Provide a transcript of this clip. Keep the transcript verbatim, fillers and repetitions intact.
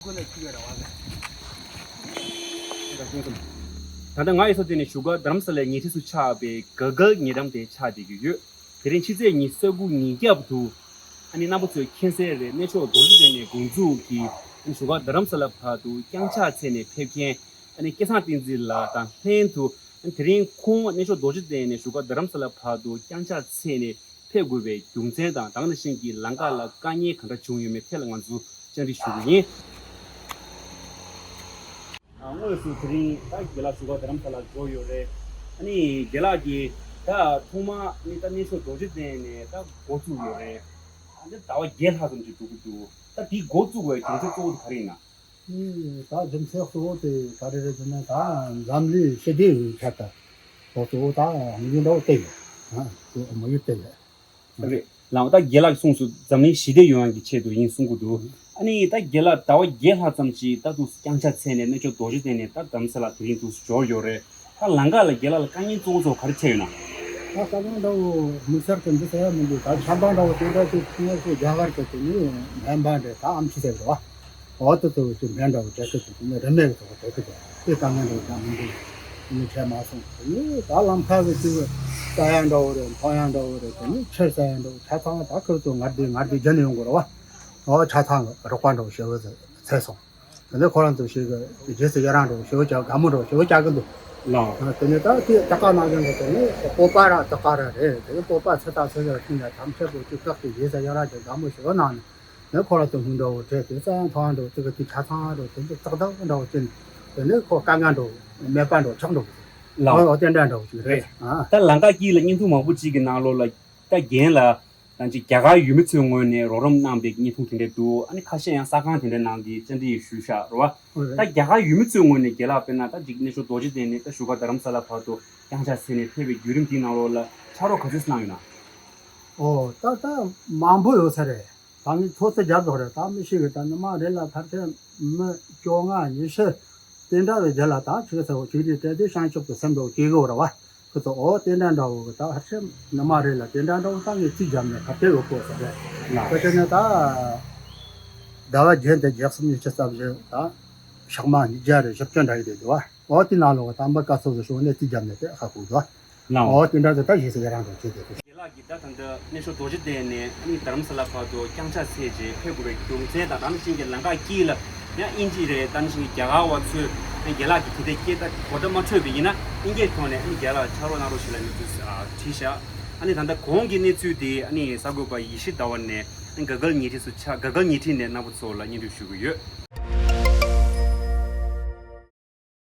ཁོ་ལ་ཅི་ཡོད་ར་བ་ལ། ད་ལྟ་ང་ཡི་ས་དེ་ནས་བཞུགས་སྒར་རྡ་རམ་ས་ལའི་ཉེ་འཁྲིས་སུ་ཆགས་པའི་ག་གལ་ཉེ་འགྲམ་དེ་ཆགས་བསྡད་ཀྱི་ཡོད། དེ་རིང་ཕྱི་ཚེས་ཉི་ཤུ་རྩ་དགུ་ཉིན་རྒྱབ་ཏུ། ཨ་ནི་རྣམ་པ་ཚོས་མཁྱེན་གསལ་རེད། གནས་མཆོག་རྡོ་རྗེ་གདན་ནས་འགོ་འཛུགས་ཀྱིས་ཨ་ནི་བཞུགས་སྒར་རྡ་རམ་ས་ལ་བར་དུ་བརྐྱངས་ཕྱག་འཚལ་ནས་ཕེབས་མཁན་ཨ་ནི་སྐལ་བཟང་བསྟན་འཛིན་ལགས་དང་ལྷན་དུ། ཨ་ནི་དེ་རིང་ཁོང་གནས་མཆོག་རྡོ་རྗེ་གདན་ནས་བཞུགས་སྒར་རྡ་རམ་ས་ལ་བར་དུ་བརྐྱངས་ཕྱག་འཚལ་ནས་ཕེབས་དགོས་པའི་རྒྱུ་མཚན་དང་། ད་ག་ནང་བཞིན་གྱི་ལམ་ཁ་ལ་དཀའ་ངལ་ག་འདྲ་བྱུང་ཡོད་མེད་ཐད་ལ་ང་ཚོ་བཅར་འདྲི་ཞུ་གི་ཡིན། དངོས་སུ་དེ་རིང་ད་རྒན་ལགས་བཞུགས་སྒར་རྡ་རམ་ས་ལ་འབྱོར་ཡོད་རེད། ཨ་ནི་རྒན་ལགས་ཀྱིས་ད་ཐོག་མ་ནི་ད་གནས་མཆོག་རྡོ་རྗེ་གདན་ནས་ད་འགོ་བཙུགས་ཡོད་རེད། ཨ་ནི་ཟླ་བ་བརྒྱད་ལྷག་ཙམ་ཅིག་འགྲོ་གི་འདུག་ད་དེ་འགོ་བཙུགས་པའི་རྒྱུ་མཚན་གཙོ་བོ་དེ་ག་རེ་ཡིན་ན། ཨེ། ད་རྒྱུ་མཚན་གཙོ་བོ་དེ་ག་རེ་རེད་ཟེར་ན། ད་འཛམ་གླིང་ཞི་བདེ་ཡོང་ཆེད་དུ་གཙོ་བོ་ད་དམིགས་ཡུལ་འདྲ་བོ་དེ་ཡོད། ཨ། དེ་དམིགས་ཡུལ་དེ་ཡོད། རེད། ལགས། ད་རྒན་ལགས་ཀྱིས་གསུངས་སོང་། འཛམ་གླིང་ཞི་བདེ་ཡོང་ཡག་གི་ཆེད་དུ་ཡིན་གསུང་གི་འདུག་ཨ་ནི་ད་རྒན་ལགས་ཟླ་བ་བརྒྱད་ལྷག་ཙམ་ཅིག་ད་འདུག་བརྐྱངས་ཕྱག་འཚལ་ནས་གནས་མཆོག་རྡོ་རྗེ་གདན་ནས་ད་རྡ་རམ་ས་ལ་དེ་རིང་འདུག་འབྱོར་ཡོད་རེད། ད་ལམ་ཁ་ལ་རྒན་ལགས་ལ་དཀའ་ངལ་གཙོ་བོ་གཙོ་བོ་ག་རེ་འཕྲད་ཡོད་ན། ད་དཀའ་ངལ་འདྲ་བོ་དམིགས་བསལ་དེ་འདི་ཟེར་ཡ་མི་འདུག་ད་ཆར་པ་འདྲ་བོ་དེ་འདྲ་ཅིག་ཁོང་ཚོ་རྒྱ་གར་གྱི་དེ་ནི་སྨན་པ་འདྲ་ད་ཨེམ་ཆི་ཟེར་བ། འོ་དེ་ཚོ་ཅིག་འབྲས་འདྲ་བོ་འབྲས་ཁུ་ཅིག་དེ་ནི་རིན་མེད་ཀྱི་ཚོ་འབྲས་ཁུ་ཅིག་དེ་དཀའ་ངལ་འདྲ་བོ་ཅང་མི་འདུག་དེ་ནི་འཕྲད་མ་སོང་། དེ་ནི་ད་ལམ་ཁ་གི་ཅིག་ཟ་ཡ་འདྲ་བོ་རེད། འཐུང་ཡ་འདྲ་བོ་རེད། དེ་ནི་ཕྱིར་ཟ་ཡ་འདྲ་བོ། ཆ་ཚང་ད་ཁོ་ཚོ་ངར་དེ་ངར་དེ་རྒྱུ་ནི་ཡོང་དགོས་རེད་བ། འོ་ཆ་ཚང་གི་རོགས་པ་འདྲ་བོ་ཞེ་པོ་འཚལ་སོང་། དེ་ནས་ཁོ་རང་ཚོ་ཞིག་གི་རྗེས་སུ་ཡི་རང་འདྲ་བོ་ཞེ་པོ་བྱ། དགའ་མོ་འདྲ་བོ་ཞེ་པོ་བྱ་གི་འདུག་ལགས། དེ་ནས་ད་དེ་ད་ག་ནང་བཞིན་གི་དེ་ནས་སྤོབས་པ་ར་ད་ག་ར་རེད། དེ་ནས་སྤོབས་པ་ཚེ་ཐག་ཚེ་ཡར་ཐུང་ཡ་ཐམས་ཅད་པོ་ཅིག་བཀག་སྟེ་རྗེས་སུ་ཡི་རང་བྱས་དགའ་མོ་ཞེ་པོ་གནང་ནས། ནས་ཁོ་རང་ཚོ་སྔོན་འདྲ་བོ་བྲེལ་ཏེ་ཟ་ཡང་འཐུང་ཡང་འདྲ་བོ་དེ་གི་དེ་ཆ་ཚང་འདྲ་བོ་དེ་འདྲ་ཏག་ཏག་འདྲ་བོ་བྱས་ནས། དེ་ནས་ཁོ་དཀའ་ངལ་འདྲ་བོ་མེད་པ་འདྲ་བོ་ཆགས་འགྲོ་གི་འདུག་ལགས། འོ་དེ་འདྲ་འདྲ་བོ་ཅིག་རེད། རེད། ཨ། ད་ལམ་ཁ་དཀྱིལ་ལ་བརྙན་ཐུང་མང་པོ་ཅིག་གི་ནང་ལོགས་ལ་ད་རྒན་ལགས་དང་ཅིག་རྒྱ་གར་ཡུལ་མི་ཚོའི་ངོས་ནས་རོགས་རམ་གནང་པའི་བརྙན་ཐུང་དེ་འདྲ་འདུག་ཨ་ནི་ཁ་ཤས་ཡང་གསར་ཁང་དེ་འདྲའི་ནང་གི་བཅར་འདྲི་ཞུས་ཤག་རེད་བ། འོ་རེད། ད་རྒྱ་གར་ཡུལ་མི་ཚོའི་ངོས་ནས་རྒན་ལགས་དཔེར་ན་ད་ཅིག་གནས་མཆོག་རྡོ་རྗེ་གདན་ནས་ད་བཞུགས་སྒར་རྡ་རམ་ས་ལ་བར་དུ་བརྐྱངས་ཕྱག་འཚལ་ནས་ཕེབས་པའི་བརྒྱུད་རིམ་དེའི་ནང་ལོགས་ལ་ཕྱག་རོགས་ག་ཚོད་གནང་ཡོད་ན། ཨོ་ད་ད་མང་པོ་ཡོད་ས་རེད། ད་ངས་ཚོད་རྩིས་རྒྱབ་རོགས་རེད། ད་མི་ཤེས་གི། ད་ཉི་མ་རེ་ལ་ཕལ་ཆེར་མི་བཅོ་ལྔ་ཉི་ཤུ་དེ་འདྲ་བའི་རྒྱུད་ལ་ད་ཆིག་ས་བོ་ཅིག་རེད་དྲན་དེ་བྱང་ཆུབ་ཏུ་སེམས་འདྲ་བོ་སྐྱེ་གི་ཡོད་རེད་བ། ཁོ་ཚོ་འོ་དེ་འདྲ་འདྲ་བོ་གི་ད་ཕལ་ཆེར་ཉི་མ་རེ་ལ་དེ་འདྲ་འདྲ་བོ་ད་ངས་རྩིས་རྒྱབ་ནས་ག་དེ་ཡོད་གོ་ས་རེད། ལགས། ཁ་ཤས་ནས་ད་ཟླ་བ་བརྒྱད་དང་བརྒྱད་གསུམ་ཉི་ཤུ་རྩ་བཞི་ད་ཞག་མ་ཉིས་བརྒྱ་རེ་བཞི་བཅུ་འདྲ་ཡོད་དེ་འདུག་བ། འོ་དེ་ནང་ལོགས་གི་ད་མི་དཀའ་ཚོགས་སུ་ཤོར་ནས་རྩིས་རྒྱབ་ནས་དེ་ཧ་གོ་འདུག་བ། ལགས། འོ་དེ་འདྲ་ཚོ་ད་རྗེས་སུ་ཡི་རང་དུ་བྱེད་དེ། རྒན་ལགས་ཀྱིས་ད་ད་ལྟ་གནས་མཆོག་རྡོ་རྗེ་གདན་ནས་ཨ་ནི་རྡ་རམ་ས་ལ་བར་དུ་བརྐྱངས་ཕྱག་འཚལ་རྗེས་ཕེབས་དགོས་པའི་རྒྱུ་མཚན་དང་། ད་ནང་བཞིན་གྱི་ལམ་ཁ་དཀྱིལ་ལ་ཡང་དབྱིན་ཇི་རེད། ད་ནང་བཞིན་གྱི་རྒྱ་གར་བ་ཚོས་ཨ་ནི་རྒན་ལགས་ཀྱི་དེ་འདྲའི་སྐད་ད་གོ་བརྡ་མ་འཕྲོད་པ་ཡིན་ན་དབྱིན་སྐད་ཐོག་ནས་ཨ་ནི་རྒན་ལགས་ཕྱག་རོགས་གནང་རོགས་ཞེས་ལ་གནས་ཚུལ་ཨ་བྲིས་ཤག་ཨ་ནི་ད་ལྟ་གོང་གི་གནས་ཚུལ་དེ་ཨ་ནི་གསར་འགོད་པ་ཡེ་ཤེས་ཟླ་བ་ནས་ཨ་ནི་ག་གལ་ཉེ་འཁྲིས་སུ་ཆགས། ག་གལ་ཉེ་འཁྲིས་ནས་རྣམ་པ་ཚོ་ལ་སྙན་སྒྲོན་ཞུ་གི་ཡོད།